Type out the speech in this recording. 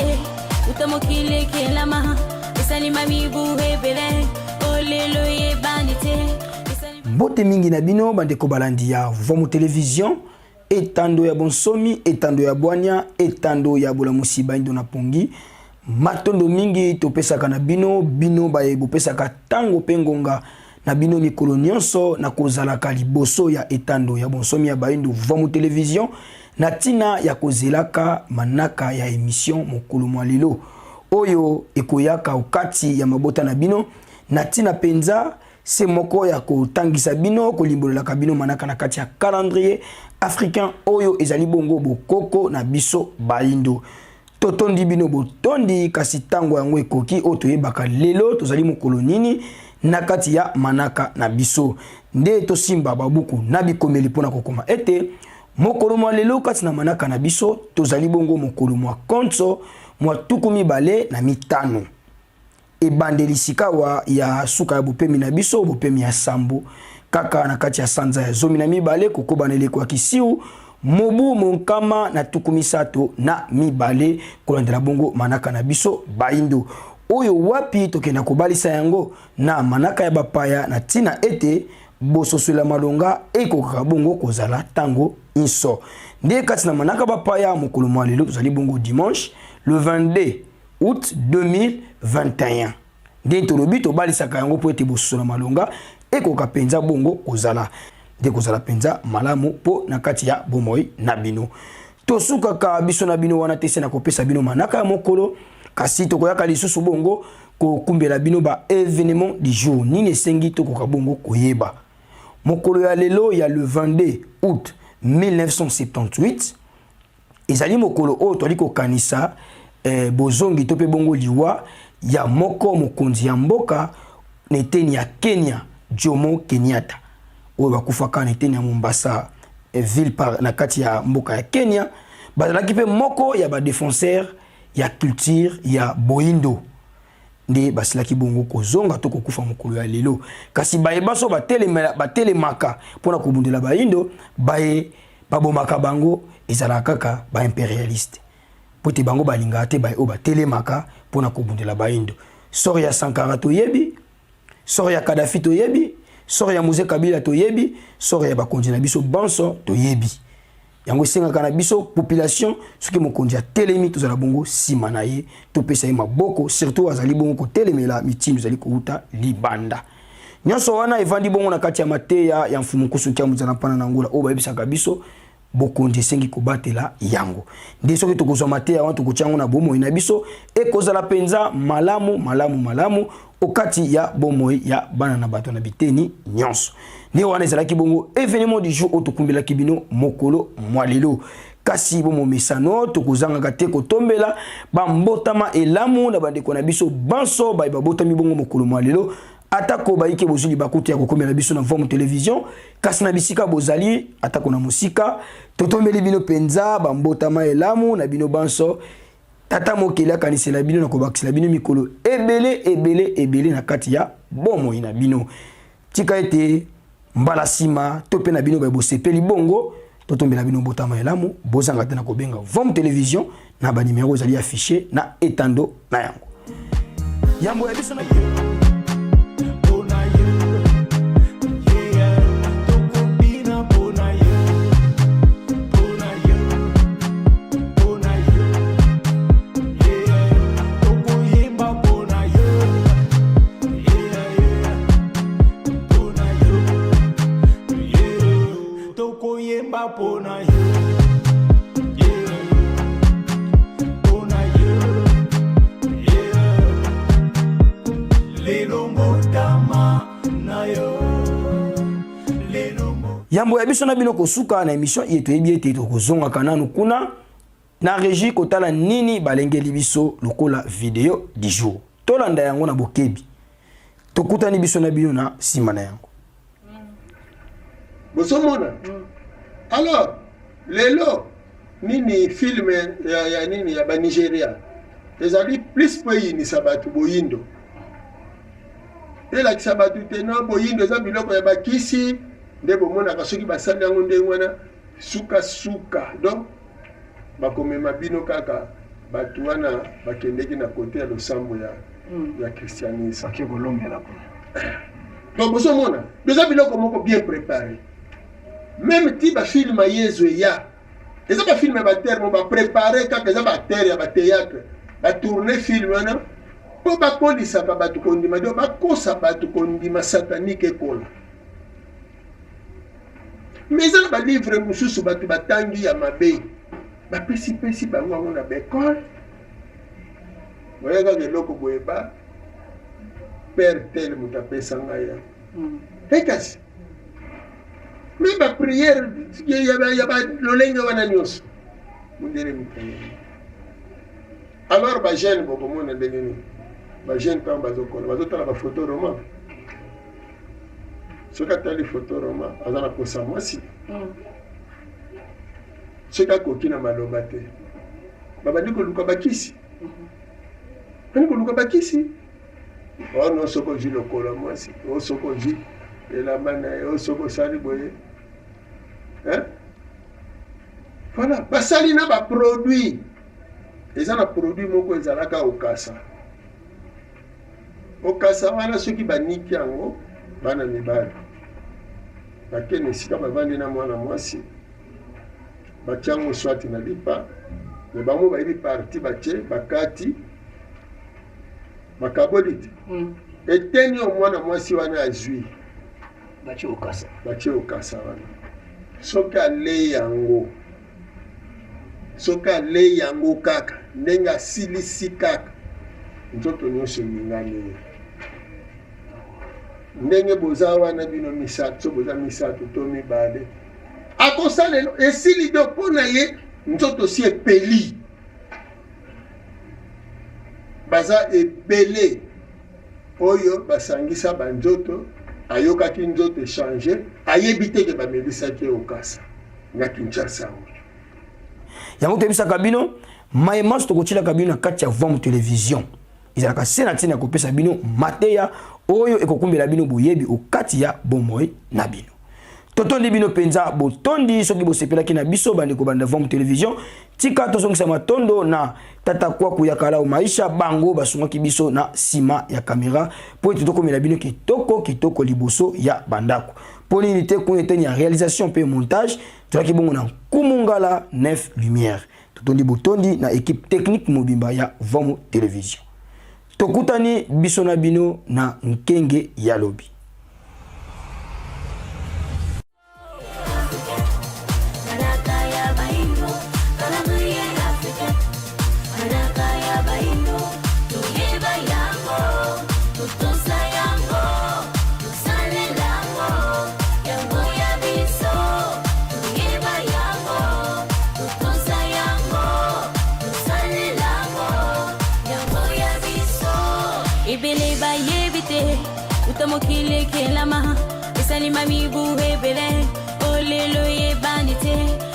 te uta mokili ekelama esalima mibu ebele olelo eyebani te. Mbote mingi na bino bandeko balandi ya Vomu Television, etando ya bonsomi, etando ya bwanya, etando ya bolamusi baindo na pongi. Matondo mingi topesaka na bino, bino baye bopesaka tango pe ngonga na bino mikolo nyonso na kozalaka liboso ya etando ya bonsomi ya baindo Vomu Television na tina ya kozelaka manaka ya emission mokolo mwa lelo oyo ekoyaka okati ya mabota na bino na tina penza se moko ya kotangisa bino kolimbolelaka bino manaka na kati ya calendrier africain oyo ezali bongo bokoko na biso baindo. Totondi bino botondi, kasi ntango yango ekoki oyo toyebaka lelo tozali mokolo nini na kati ya manaka na biso. Nde tosimba babuku na bikomeli mpo na kokoma ete mokolo mwa lelo kati na manaka na biso tozali bongo mokolo mwa konso mwa 25. Ebandeli sikawa ya suka ya bopemi na biso, bopemi ya sambo kaka na kati ya sanza ya 12 kokoba na eleko ya kisiu mobu monkama na 32 kolandela bongo manaka na biso baindo oyo wapi tokenda kobalisa yango na manaka ya bapaya na ntina ete bososoli ya malonga ekokaka bongo kozala ntango inso. Nde kati na manaka bapaya mokolo mwa lelo tozali bongo dimanche le 22 août 2021. Nde tolobi tobalisaka yango mpo ete bososola malonga ekoka mpenza bongo kozala nde kozala mpenza malamu mpo na kati ya bomoi na bino. Tosukaka biso na bino wana te se na kopesa bino manaka ya mokolo, kasi tokoyaka lisusu bongo kokumbela bino ba evenement du jour. Nini esengi tokoka bongo koyeba mokolo ya lelo ya le 22 août 1978? Ezali mokolo oyo toali kokanisa eh, bozongi to mpe bongo liwa ya moko mokonzi ya mboka na eteni ya Kenya, Jomo Kenyatta, oyo bakufaka na eteni ya Mombasa eh, ville par, na kati ya mboka ya Kenya. Bazalaki mpe moko ya ba defenseur ya culture ya Boindo nde basilaki bongo kozonga to kokufa mokolo ya lelo. Kasi baye baso batelemaka mpo na kobundela Baindo, baye babomaka bango ezalaka kaka ba imperialiste, mpo te bango balingaka te baye oyo batelemaka mpo na kobundela Baindo. Sort ya Sankara toyebi, sort ya Kadhafi toyebi, sort ya Mzee Kabila toyebi, sort ya bakonzi na biso banso toyebi. Yango esengaka na biso population, soki mokonzi atelemi tozala bongo nsima na ye, topesa ye maboko, surtout azali bongo kotelemela mitindo ezali kouta libanda. Nyonso wana evandi bongo na kati ya mateya ya Mfumu Nkusu Nkiamu Nzala Mpana na Angola oyo bayebisaka biso bokonzi esengi kobatela yango. Nde soki tokozwa mateya wana tokotia yango na bomoi na biso, ekozala mpenza malamu malamu malamu okati ya bomoi ya bana na bato na biteni nyonso. Nde wana ezalaki bongo evenement du jour oyo tokumbelaki bino mokolo mwa lelo. Kasi bomomesano tokozangaka te kotombela bambotama elamu na bandeko na biso banso baye babotami bongo mokolo mwa lelo, atako bayike bozwi libaku te ya kokomela biso na Vomu Television, kasi na bisika bozali atako na mosika, totombeli bino mpenza bambotama elamu na bino banso. Tata Mokeli akanisela bino na kobakisela bino mikolo ebele ebele ebele na kati ya bomoi na bino. Tika ete mbala nsima to mpe na bino baye bosepeli bongo totombela bino botama elamu, bozanga te na kobenga Vom Television na ba numero ezali affiché na etando na yango. Yambo ya biso na yambo ya biso na bino kosuka na emission iye, toyebi ete tokozongaka nanu kuna na regie kotala nini balengeli biso lokola video du jour. Tolanda yango na bokebi. Tokutani biso na bino na nsima na yango. Bozomona alors lelo nini film ya, ya nini ya ba Nigeria ezali plus po eyinisa bato boyindo, elakisa bato te no boyindo eza biloko ya bakisi nde bomonaka soki basali yango ndenge wana suka suka donc bakomema bino kaka. Bato wana bakendeki na kote ya losambo ya, ya christianisme. Bake kolongela kuna. Donc bozomona, eza biloko moko bien préparé. Même ti bafilm ya Yezu eya, eza bafilm ya baterme baprépare kaka, eza baacteur ya bathéâtre batourne film wana mpo bakolisaka bato kondima, do bakosa bato kondima satanique ekola. Mais eza na balivre mosusu bato batangi ya mabe, bapesipesi bango yango na baekole. Oya kaka eloko boye, ba père tel moto apesa ngai yango. Ekasi me baprière ya balolenge wana nyonso, mondele mikolo. Alors bajeune, bokomona ndenge nini bajeune ntango bazokola, bazotala bafoto roman. Soki atali foto roman, aza na posa mwasi. Soki akoki na maloba te, babandi koluka bakisi, bandi koluka bakisi ono. Soki ozwi lokolo ya mwasi o, soki ozwi elamba na ye o, soki osali boye, hein? Voilà, basali na baproduit. Eza na produit moko ezalaka okasa. Okasa wana, soki baniki yango, bana mibali bakende esika bavandi na mwana mwasi, batia yango swati na lipa, me bango bayebi parti batie, bakati, bakaboli te. Eteni oyo mwana mwasi wana azwi, batie okasa. Batie okasa wana, soki alei yango, soki alei yango kaka ndenge asilisi kaka, nzoto nyonso eningani ye. Ndenge boza wana bino misato, so boza misato to mibale, akosalela esili do mpo na ye, nzoto si epeli. Baza ebele oyo basangisa banzoto, ayokaki nzoto echange, ayebi te ke bamelisaki ye okasa na Kinshasa oyo. Yango toyebisaka bino, maye manso tokotielaka bino na kati ya Vwamu Television ezalaka se na ntina ya kopesa bino mateya oyo ekokumbela bino boyebi okati ya bomoi na bino. Totondi bino mpenza botondi soki bosepelaki na biso. Bandeko banda Vwamu Television, tika tozongisa matondo na tata Kwaku ya Kalao Maisha, bango basungaki biso na nsima ya kamera mpo ete tokomela bino kitoko kitoko liboso ya bandako. Mpo nini te, kuna eteni ya réalisation mpe montage, tozalaki bongo na Nkumu Ngala 9 Lumière. Totondi botondi na équipe technique mobimba ya Vwamu Télévision. Tokutani biso na bino na nkenge ya lobi. Manaka ya baindo, calendrier africain. Manaka ya baindo, toyeba yango, totosa yango, tosalela yango, yango ya biso. Toyeba yango, totosa yango, tosalela yango, yango ya biso. Ebele bayebi te, uta mokili ekelama, esalima mibu ebele, olelo eyebani te.